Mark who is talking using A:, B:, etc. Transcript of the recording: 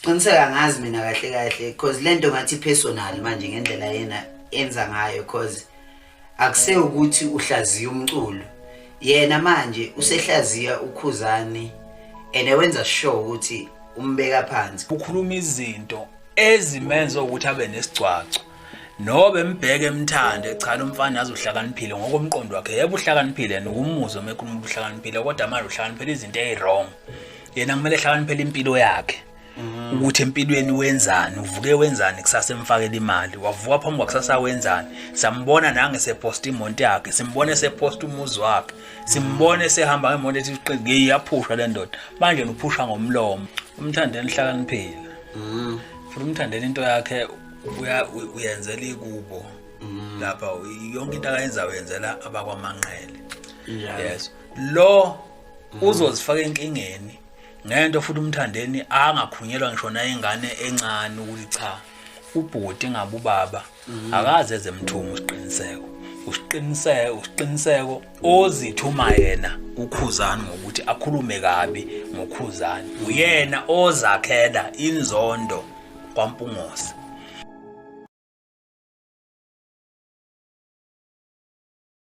A: Siqiniseka ngazi mina kahle kahle, cause lento ngathi personal manje ngendlela yena enza ngayo, cause akuse ukuthi uhlaziya umculo. Yena manje usehlaziya uKhuzani and wenza sure ukuthi umbeka phansi.
B: Ukhuluma izinto ezimenza ukuthi abe nesigcwagcwa. Nobe mbheke emthande, cha, lo mfana aze uhlakaniphile ngokomqondo wakhe. Yebo, uhlakaniphile, nokumuzwa uma ekhuluma uhlakaniphile, kodwa manje uhlakaniphile izinto eziwrong. Yena kumele ehlakaniphele impilo yakhe. Ukuthi empilweni wenzani, uvuke wenzani kusasa, emfakela imali, wavuka phambi kwakusasa wenzani. Sambona nange sepost imoto yakhe, simbone sepost umuzi wakhe, simbone sehamba ngemoto ethi iyaphushwa le ndoda. Manje uphusha ngomlomo. Umthandeni hlakaniphile. Futhi umthandeni into yakhe uyenzela ikubo. Lapha yonke into akayenzayo uyenzela abakwaManqele. Yes. Lo uzozifaka enkingeni ngento futhi umthandeni angakhunyelwa ngisho nayingane encane ukuthi cha, ubhuti ngabe ubaba akaze ezemthuma usiqiniseko. Usiqiniseko, usiqiniseko ozithuma yena uKhuzani ngokuthi akhulume kabi ngoKhuzani. Uyena ozakhela inzondo kwaMpungose.